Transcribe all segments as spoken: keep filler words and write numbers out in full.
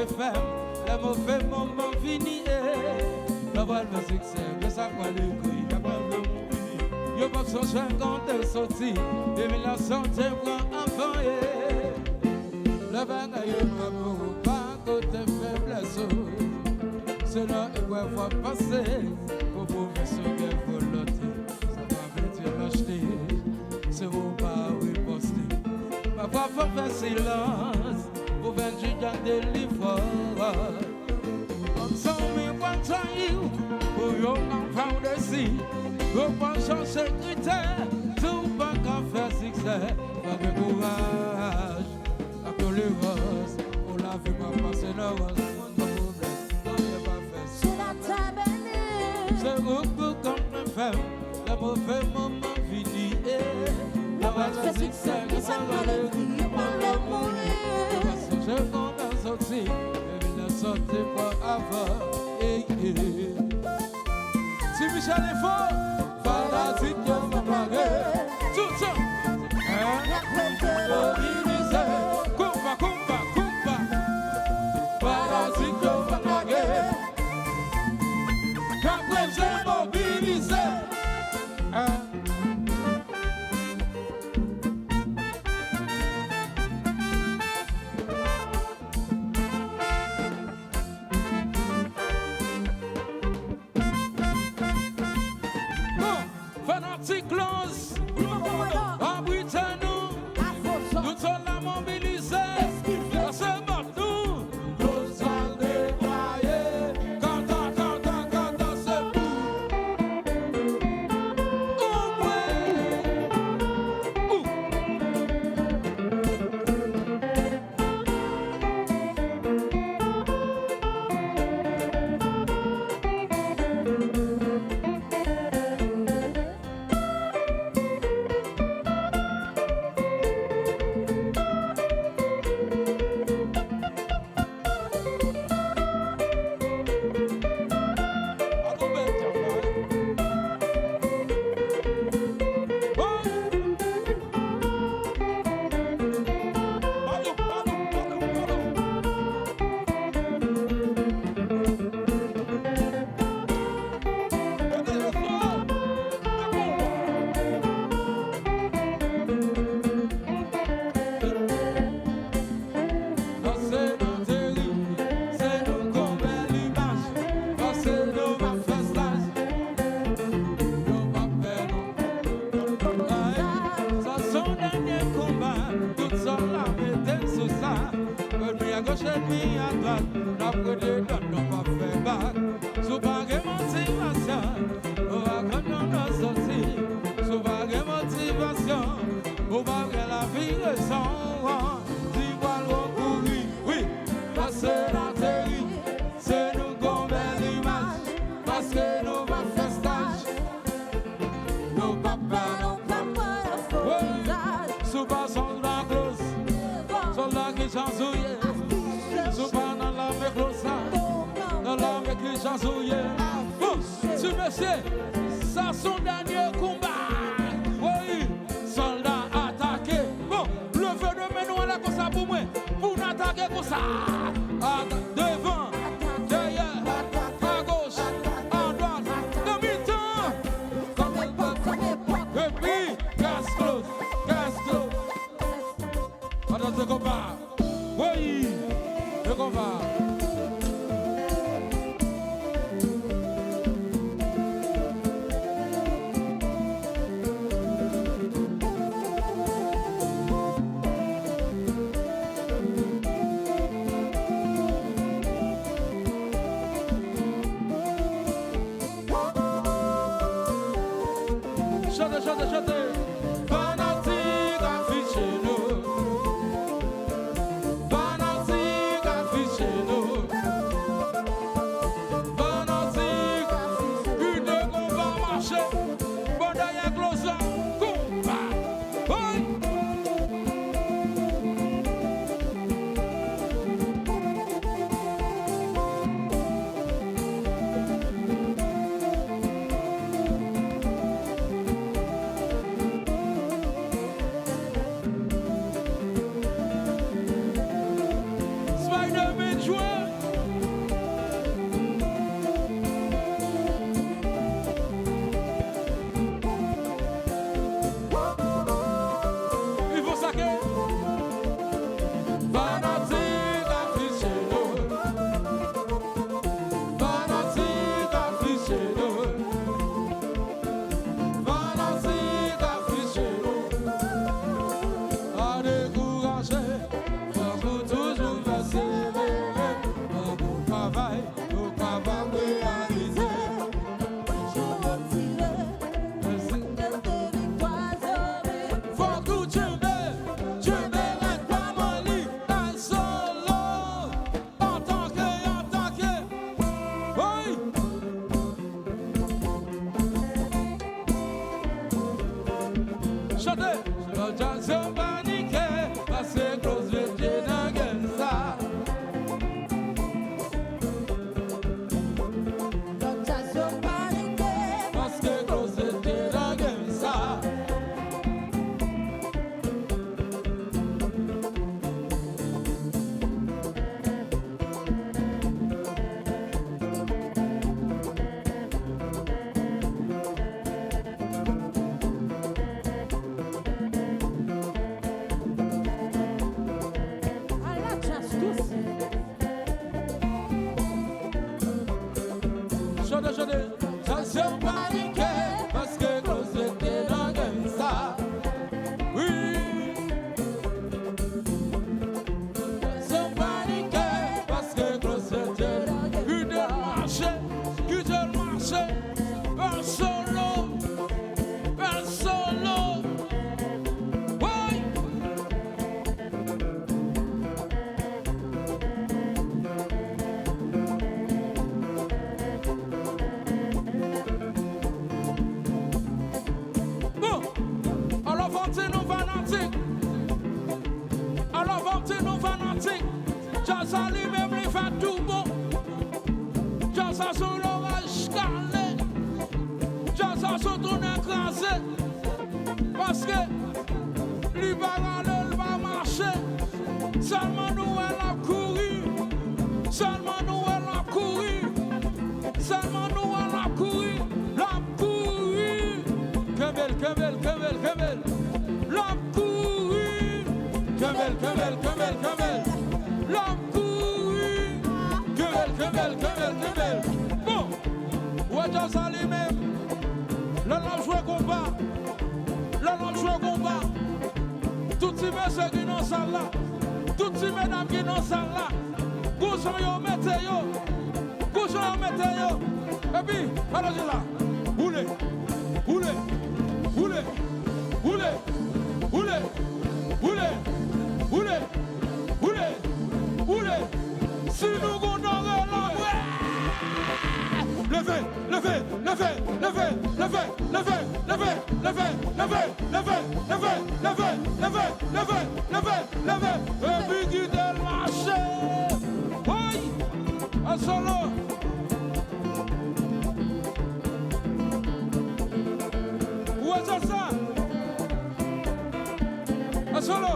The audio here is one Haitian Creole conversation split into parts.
Fè m, lè move moman vini, e lè w pral fè siksè, gen sa k pral ekri, y ap leve mouri. Yo p ap sonje kote w soti, epi nan sa w te pran avan, e lè bagay yo pa bon, pa kote feblès ou, se nan eprèv w ap pase, pou pwofesyon gen volonte. Sa pa vle di l achte, se ou pa riposte. Pafwa fò fè silans pou fè Jida delivrans. Kòm zanmi pral trayi w, pou yo pa fè w desi. Yo pral chache kritè, si w pa ka fè siksè, pa gen kouraj. Ak tolerans, pou lavi pa pase nan rans. Mwen gen pwoblèm, zanmi pa fè. Sou latè beni. Se ou k pou kanpe fè m, lè move moman vini, e lè w pral fè siksè, gen sa k pral ekri, yo pral leve mouri. Paske je kontan soti, epi nan soti pa avan, ey, ey. Ti Michel Info, fanatik yo pa plage. Tout sa. Hein? Mobilize. Konba, konba, konba. Fanatik yo pa plage. Kapreze mobilize. Hein? Bon, fanatik Close, abrite nou. Tout zòn la mobilize. Lese bat nou. Close al deplwaye. Kanta, kanta, kanta, se pou. Ou mwen. Ou. Pase nan teri, se nou gon bèl imaj. Pase nou pa fè staj. Yo pa pè nou. Ay, sa se yon dènye konba. Tout zòn la mete sou sa. Ènmi a goch, ènmi a dwat. N ap rete dwat, nou p ap fè bak. Si w pa gen motivasyon, ou pa konn nan soti. Si w pa gen motivasyon, ou p ap gen lavi rezon. Di pral wè kouri, wi, pase nan teri. Se nou gon bèl imaj, paske nou pa fè staj. Nou pa pè, nou pa pè. Wi, si w pa sòlda Close, sòlda ki jan ou ye. Si w pa nan lame Close la, nan lame ki jan ou ye. Bon, ti mesye, sa se yon dènye konba. Wi. Sòlda atake. Bon, leve de men nou anlè konsa pou mwen. Pou n atake konsa. Ata-, devan, dèyè, agoch, adwat, nan mitan. Epi, Close, Close. Pandan se konba. Woy! E konba. Chante, chante, chante. Fanatik afiche nou. Fanatik afiche nou. Fanatik kite konba mache. Bon dèyè Close la. Konba. Woy! Spider-Man jwe! Chante! Lòt djaz yo panike, paske Close mete nan game sa. Lòt djaz yo panike, paske Close mete nan game sa. Ala djaz dous. Chante, chante. Sa se yon panike, paske Close te nan game sa. Wi. Sa se yon panike, paske Close te nan game sa. Kite l mache, kite l mache. Solo, solo. Woy! Bon, alò fò m di nou fanatik. Alò fò m di nou fanatik. Djaz sa li menm li fèt tou bon. Djaz sa sou loraj kale. Djaz sa sou tounen kraze. Paske li pa rale, li pa mache. Sèlman nou wè l ap kouri. Sèlman nou wè l ap kouri. Sèlman nou wè l ap kouri. L ap kouri. Kenbe l, kenbe l, kenbe l, kenbe l. L ap kouri. Kenbe l, kenbe l, kenbe l, kenbe l. L ap kouri. Kenbe l, kenbe l, kenbe l, kenbe l. Bon. Ou wè djaz sa li menm. Lè l ap jwe konpa. Lè l ap jwe konpa. Tout ti mesye ki nan sal la. Tout ti medam ki nan sal la. Gon jan yo mete yo. Gon jan yo mete yo. Epi, alò di la. Woule. Woule. Woule. Woule. Si nou gon dòre la, wè! Leve, leve, leve, leve. Epi kite l mache. Woy! An solo. Ou wè sa? An solo.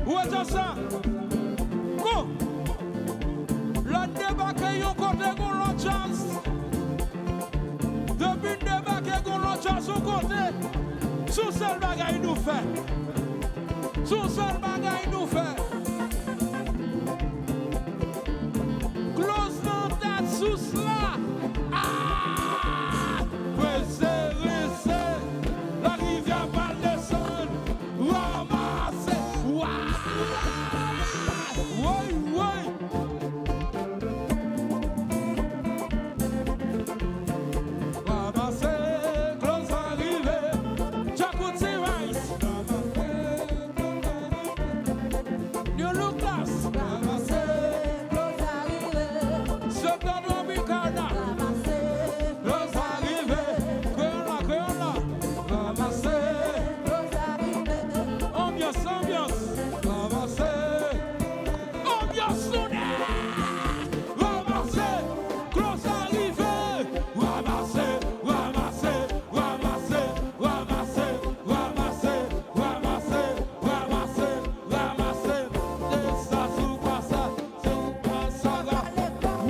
Ou wè djaz sa? Bon. Lè n debake yon kote gon lòt djaz. Depi n debake gon lòt djaz yon kote, se yon sèl bagay nou fè. Se yon sèl bagay nou fè. Close nan tèt sous la. Ah! Prese, rese. Larivyè pral desann. Ranmase. Wa! Woy, woy! Ranmase, Close a rive. Jacuzzi Rice. New Look Class. Ranmase, Close a rive. Sektè Tropicana. Ranmase, Close a rive. Kreyòl la, kreyòl la. Ranmase. Anbyans, anbyans. Ranmase. Anbyans nou nèt. Ranmase. Close a rive. Ranmase, ranmase, ranmase, ranmase, ranmase, ranmase, ranmase, ranmase. De sa sou pa sa. Sou pa sa la.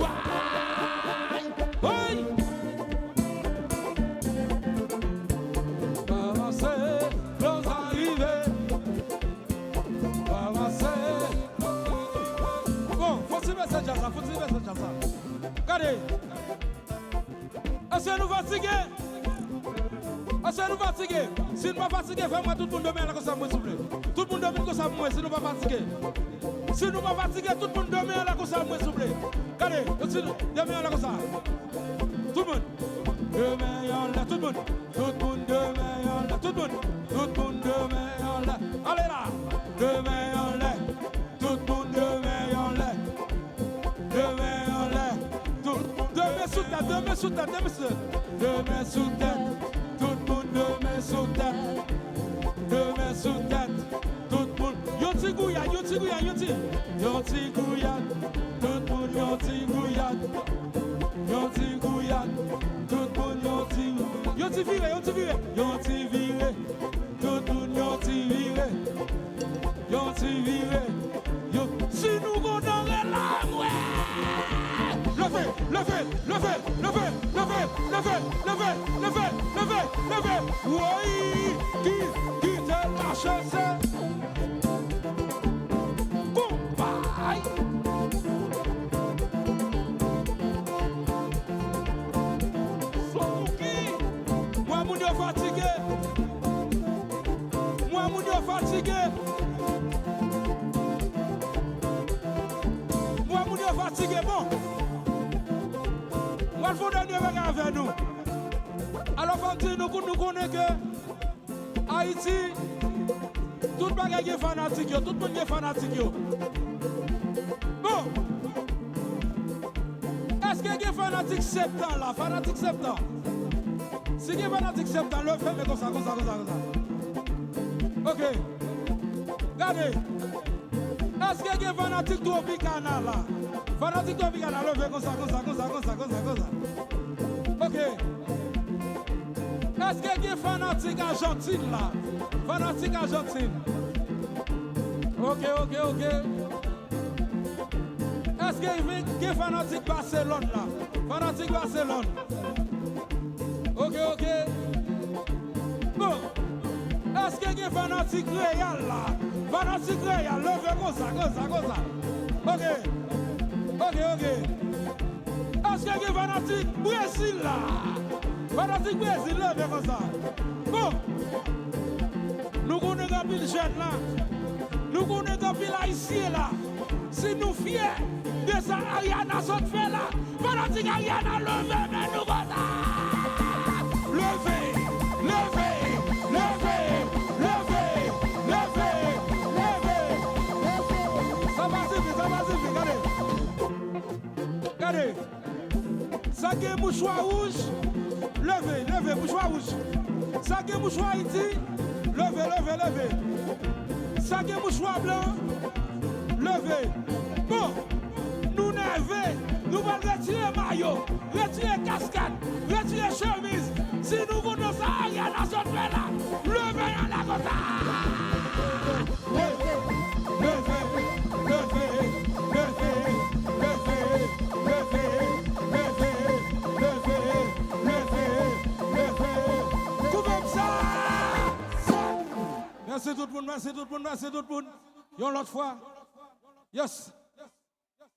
Way! Hey! Ranmase, Close a rive. Ranmase. Bon, fò ti bese djaz la, fò ti bese djaz la. Gade. Èske nou fatige? Èske nou fatige? Si nou pa fatige, fè m wè tout moun de men anlè konsa pou mwen, souple. Tout moun de men konsa pou mwen, si nou pa fatige. Si nou pa fatige, tout moun de men anlè konsa pou mwen, souple. Gade, yo di de men anlè konsa. Tout moun. De men anlè, tout moun. Tout moun de men anlè, tout moun. Tout moun de men anlè. Ale la. De men anlè. Tout moun de men anlè. De men anlè. Tout moun de men sou tèt, de men sou tèt, de men sou tèt. De men sou tèt. Tout moun De men sou tèt, de men sou tèt. Tout moun, yon ti gouyad, yon ti gouyad, yon ti, yon ti gouyad. Tout moun, yon ti gouyad, yon ti gouyad. Tout moun, yon ti, yon ti vire, yon ti vire, yon ti vire. Tout moun, yon ti vire, yon ti vire. Yo, si nou kontan rele mwen. Leve, leve, leve, leve, leve, leve, leve, leve, leve, leve. Woy, ki, ki te mache se konbay. Sou ki? Mwen moun yo fatige. Mwen moun yo fatige. Mwen moun yo fatige. Bon. Mwen fè yon dènye bagay avè nou. Alò, fò m di nou, nou konnen ke Ayiti, tout bagay gen fanatik yo, tout moun gen fanatik yo. Bon. Èske gen fanatik Septan la? Fanatik Septan. Si gen fanatik Septan, leve men konsa, konsa, konsa, konsa. Ok. Gade. Èske gen fanatik Tropicana la? Fanatik Tropicana, leve konsa, konsa, konsa, konsa, konsa, konsa. Ok. Èske gen fanatik Ajantin la? Fanatik Ajantin. Ok, ok, ok. Èske gen, gen fanatik Baselòn la? Fanatik Baselòn. Ok, ok. Bon. Èske gen fanatik Reyal la? Fanatik Reyal, leve konsa, konsa, konsa. Ok. Ok, ok. Èske gen fanatik Brezil la? Fanatik Brezil, leve konsa. Bon. Nou konnen gen anpil jèn la. Nou konnen gen anpil Ayisyen la. Si nou fyè de sa Ariana sot fè la, fanatik Ariana, leve men nou konsa. Leve, leve, leve, leve, leve, leve. Sa pa sifi, sa pa sifi, gade. Gade. Sa gen mouchwa wouj, leve, leve, mouchwa wouj. Sa gen mouchwa Ayiti, leve, leve, leve. Sa gen mouchwa blan, leve. Bon, nou nève, nou pral retire mayo, retire kaskèt, retire chemiz. Si nou kontan sa Ariana sot fè la, leve anlè konsa. Leve, leve, leve. Koupe m sa! Mèsi tout moun, mèsi tout moun, mèsi tout moun. Yon lòt fwa. Yes.